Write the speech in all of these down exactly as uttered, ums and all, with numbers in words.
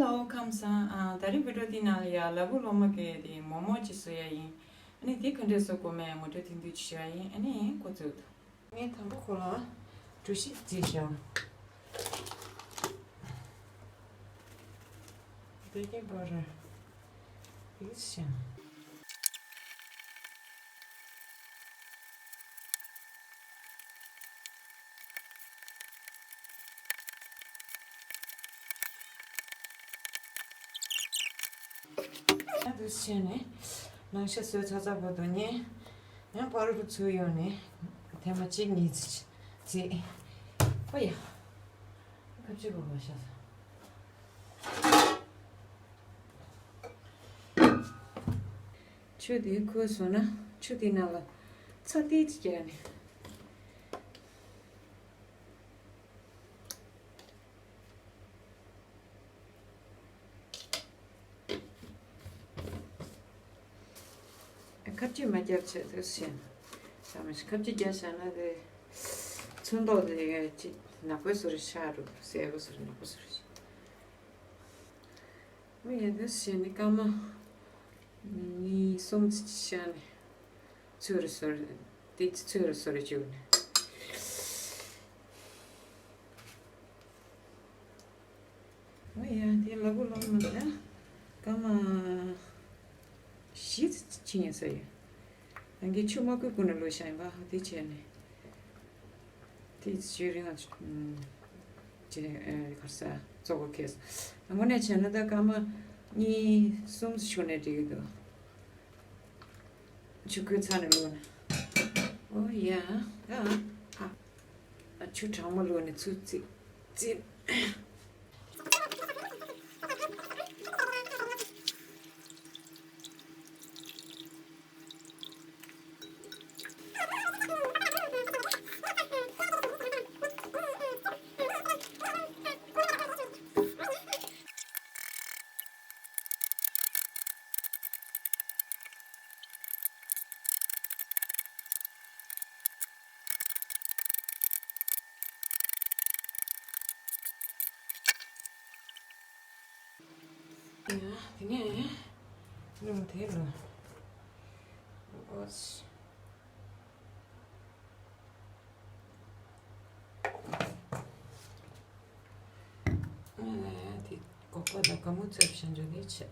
ཧེ་ལོ། ཁམས་བཟང་། ཨ། ད་རིང་བི་ཌི་ཡོ་འདི་ནང་ལ་ཡ་ལ་བུ་སློབ་མ་གིས་དེ་མོག་མོག་ཅིག་བཟོ་ཡ་ཡིན། ཨ་ནི་དེ་ག་འདྲས་བཟོ་དགོས་མེད་ངོ་སྤྲོད་ཐེངས་བསྡུས་ཅིག་ཞུ་ཡ་ཡིན། ཨ་ནི་འགོ་འཛུགས་དང་། ངས་དང་པོ་ཁོ་ལ་གྲོ་ཞིབ་བརྩིས་བཞག། བེ་ཀིང་པའུ་ཌར་ཡིས་བྱས། ཡང་འདུག་བྱས་ནས་ནང་ཤ་བཟོས་ཚར་ཚར་བར་དུ་ཉན། ཡང་པར་རུ་ཚུར་ཡོང་ནས་ཐེངས་མ་གཅིག་གཉིས་བརྩིས། ཨོ་ཡ། ཁ་ཕྱེ་དགོས་པ་ཤ་ཚ། ཆུ་དེ་ཁོལ་སོང་ན་ཆུ་དེ་ནང་ལ་ཚྭ་ཏིལ་ཅིག་བརྒྱབ་ནས། ཁ་ཕྱེ་མ་བརྒྱབ་བྱས་དུས་ཟིན། ད་མི་ཁ་ཕྱེ་བརྒྱབ་བཞག་ན་དེ་ཚོན་མདོག་དེ་ཅིག་ནག་པོའི་བཟོ་རིགས་ཆགས་འགྲོ། སེར་པོ་བཟོ་རིགས་ནག་པོ་བཟོ་རིགས། ཨོ་ཡ། དེ་བྱས་ནས་སྐར་མ་གཉིས་གསུམ་ཙམ་བཞག་ནས་ཚོས་རུ་སོར། དེ་ཚོས་རུ་སོར་བཅུག་ནས། ཨོ་ཡ། དེ་ལ་བུ་སློབ་མ་ལ་སྐར་མ་བཞི་ཙམ་ཕྱིན་ཡིན་ས་ཡོད། ད་གིན་ཆུ་མ་བསྐོལ་གོང་ནས་བླུགས་བཞག་ཡིན་པ། དེ་བྱས་ནས། དེ་ཆུ་རིང་ང་ཅི་ནས་གར་ས་བཙོག་པ་ཁེལ། དངོས་གནས་བྱས་ན་ད་སྐར་མ་གཉིས་གསུམ་ཞུགས་ནས་འགྲིག་གི་འདུག། ཆུ་ཁོལ་ཚར་ནས་བླུགས་ན། ཨོ་ཡ། ཨ་ཨ། ཆུ་གྲང་མོ་བླུགས་ནས་ཚུར་བཙིར་བཙིར། ཡ། དེ་ནས་སྣུམ་དེ་ལ། ཨོ་ཙི། ཨ། དེ་སྒོག་པ་དང་སྒ་སྨུག་བཙབས་བཞག་འདྲ་དེ་བྱས།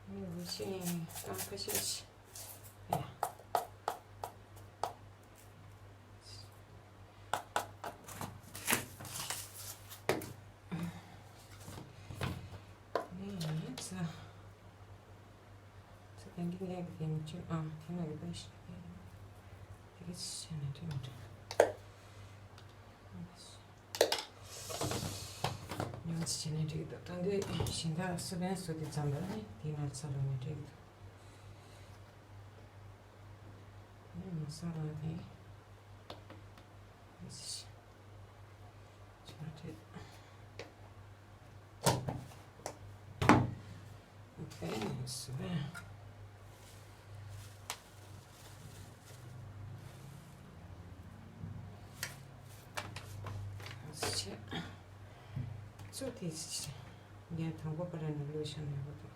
ཨ་ནི་འོ་ཤིང་རྐང་ཁ་ཤས་ཤིག་ཡ། ཨ་ནི་ཡིན་ཙང་། ཚེ་གང་གི་ངས་ཀྱི་དེ་མི་ཆུ་ཨང་དེ་མ་གི་ད་ཤི་དེ་གི་ཤི་ན་དྲི་མི་དྲི། ཉོན་ཚེ་ཆེ་ནས་འགྲིག་འདུག། ད་འདི་ཤིང་ཁ་སུ་ལེན་སུ་དེ་ཙམ་པ་ནི་དེ་ན་ཚ་ལོ་ནས་འགྲིག་འདུག། ཨ་ནི་མ་ས་ལ་དེ། ཨོ་ཁེ། ཚུར་དེ་ངས་དང་པོ་པ་ར་ནས་བླུགས་བཞག་ནས་ཡོད་པ་དང་།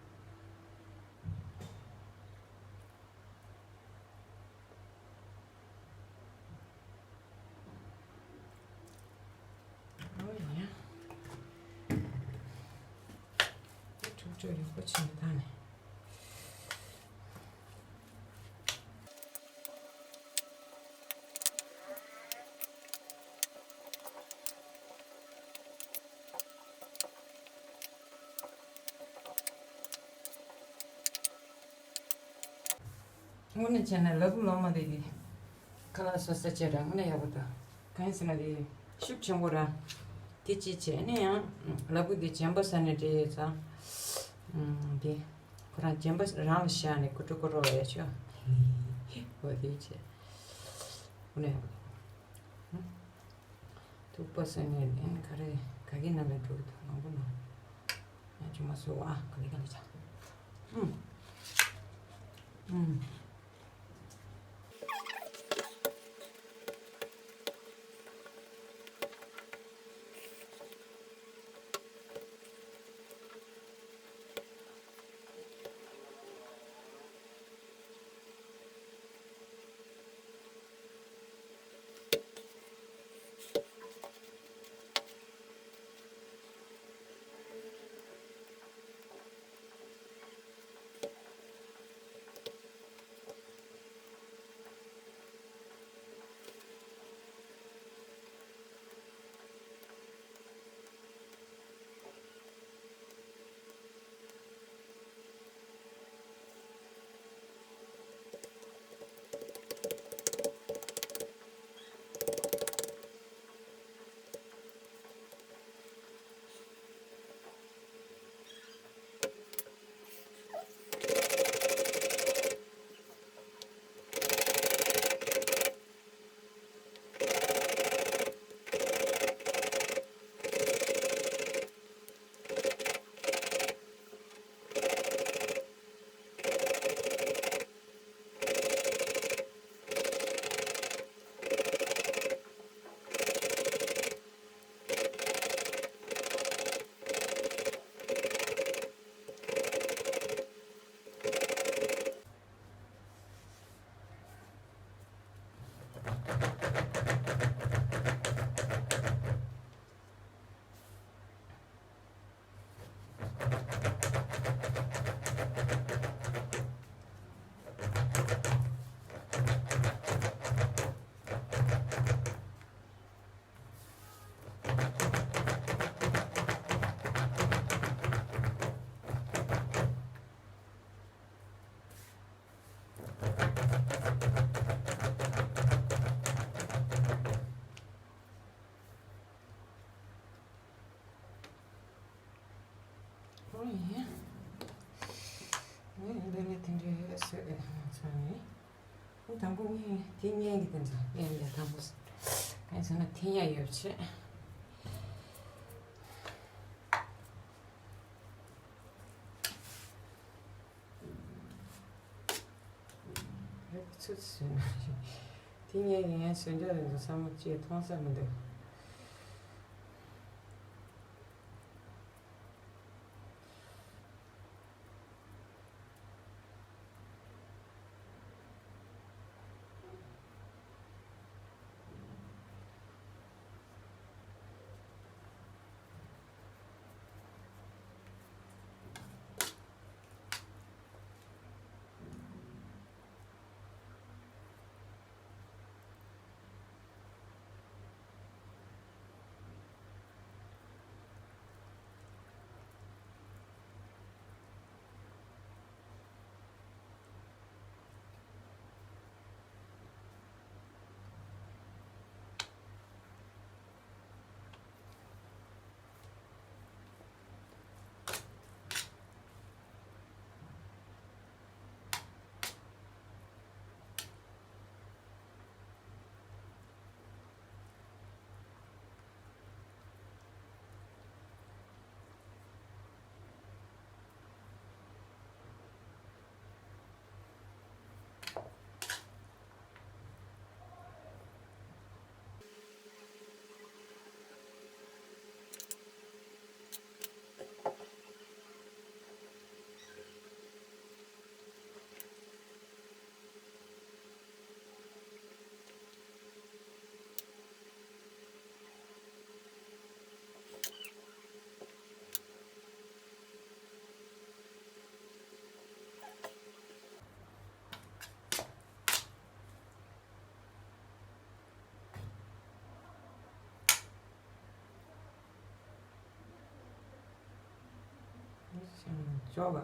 ཨོ་ཡ། དེ་འཁྲུག་འཁྲུག་ཡག་པོ་བྱས་ནས་ད་ནས། དངོས་གནས་བྱས་ན་ལ་བུ་ལོ་མ་རེད། ཁ་ལག་བཟོ་ས་བྱས་ར་དངོས་གནས་ཡག་པོ་འདུག། གང་ཡིན་ཟེར་ན་དེ་ཤུགས་ཆེན་པོ་ར། དེ་ཅི་བྱས་ནས་ཡང་ལ་བུ་དེ་བྱམས་པ་ཟ་ནས་འདྲེ་ཡོད་ཙང་། དེ་ཁོ་རང་བྱམས་པ་རང་ལ་བཞག་ནས་ཀུ་ཀྲུ་ཀུ་ཀྲུ་ལ་ཡ་ཆོ། འོ་དེ་བྱས། དངོས་གནས་ཡག་པོ་འདུག། ཐུག་པ་ཟེར་ནས་ཨེ་ནི་ག་རེ་ག་གི་ནང་ལ་འགྲོ་གི་འདུག། མང་པོ་ནང་། ང་ཅི་མ་སོ་ཨ་ག་ལེ་ག་ལེ་ཆ། ཨུམ། ཨུམ། དང་པོ་ངས་དེ་བརྙན་གྱི་དེ་ཚོ་བརྙན་ལས་དང་པོ་གང་ཟེར་ན་འཐེན་ཡ་ཡོད་ཆེ། རེད་ཚོད་ཟོས་ན་དེ་ངས་ངས་ཟོས་འདྲ་རེད་འདུག་བསམ་བློ་ཅིག་ཐོང་ས་མི་འདུག་ཅོག་མ་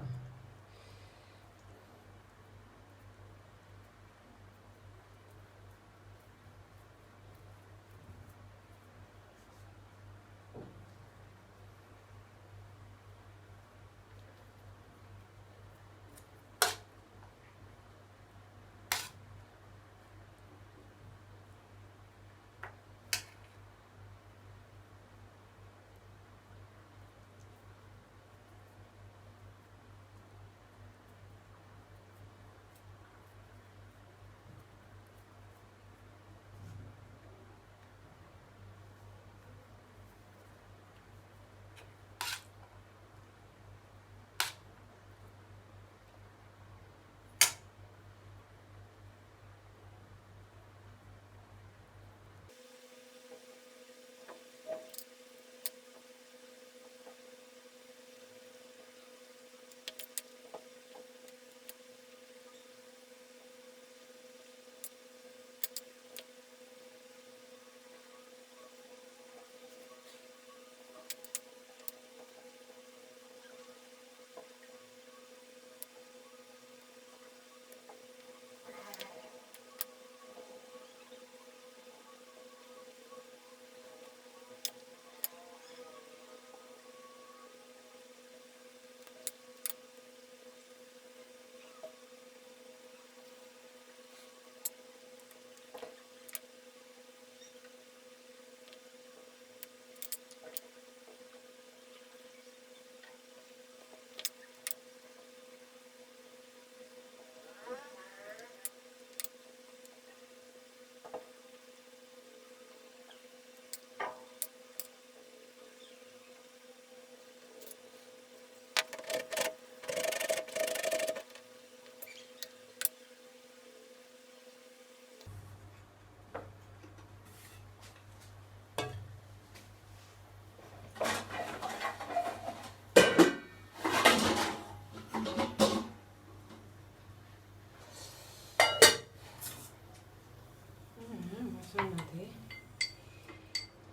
སོང་ན་དེ།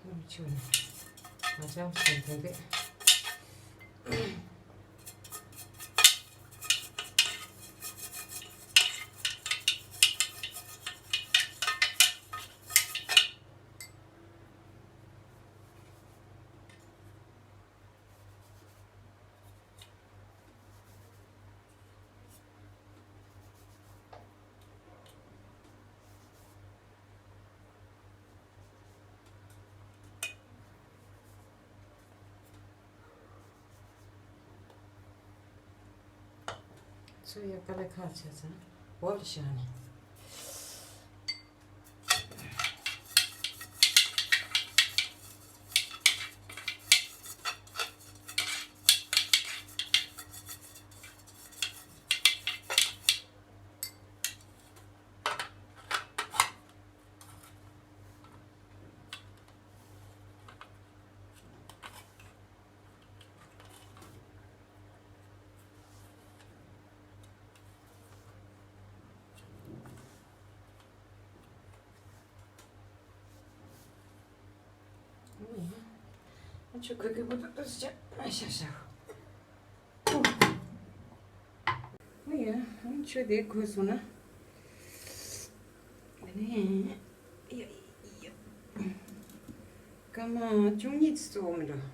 ནམ་ཆུ་ནི། ང་ཅག་སོང་དེ་རེད། ཚོ་ཡ་དཀའ་ལས་ཁག་ཆེ་ཙང་འོག་ལ་བཞག་ནས། ཆུ་ཁོལ་གི་བུ་ཏུ་ཏུ་ཤ་ཤ་ཤ། ཨོ་ཡ། ཆུ་དེ་ཁོལ་སོང་ན། ཨ་ནི། ཡ་ཡ། སྐར་མ་བཅུ་གཉིས་ཙམ་བཙོ་མི་འགྲོ།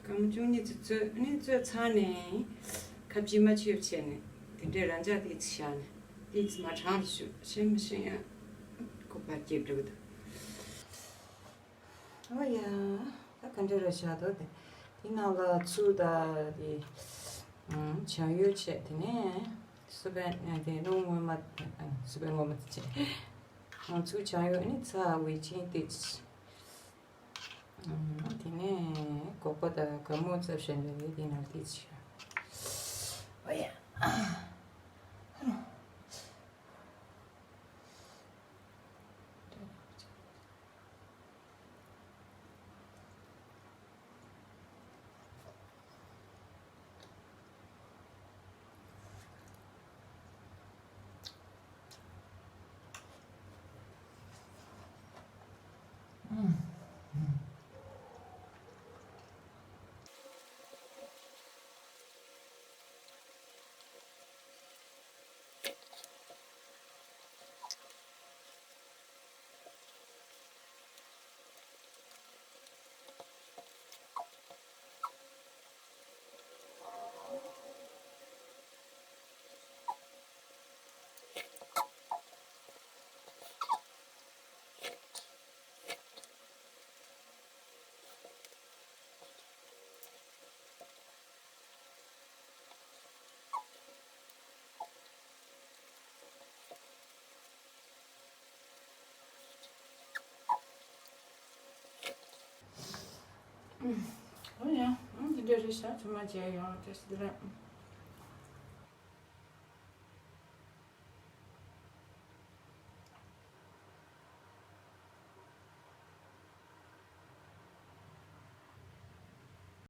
སྐར་མ་བཅུ་གཉིས་ཙམ་བཙོས་ནི་བཙོས་ཚར་ནས་ཁ་ཕྱི་མ་ཆོད་བྱས་ནས་དེ་འདྲའི་རང་འཇགས་ཏིག་ཙམ་བཞག་ནས་ཏིག་ཙམ་མ་གྲང་རུ་བཅུག་ཤེས་མི་ཤེས་ཡང་ཁོག་པ་སྐྱེས་འགྲོ་གི་འདུག་ཨོ་ཡ། ད་ག་འདྲ་རེད་བཞག་འདུག་དེ་དེ་ནང་ལ་ཚུར་ད་དེ་ཨང་། བྱང་ཡོལ་བྱས། དེ་ནས་སུ་བན་དེ་སྣུམ་སྔོན་མ། སུ་བན་སྔོན་མ་དེ་བྱས། ཨང་། ཚུར་བྱང་ཡོལ་ནི་ཚ་བའི་ཆིན་ཏིག་ཙམ། ཨང་། དེ་ནས་སྒོག་པ་དང་གད་མོ་བཙབས་བྱས་འདུག་དེ་ནང་ཏིག་ཙམ་བྱས། ཨོ་ཡ། ཨོ་ཡ། ཨང་། འདི་འདྲ་རེད་ཤག་ཚང་མ་མཇལ་ཡོང་། བཀྲ་ཤིས་བདེ་ལེགས།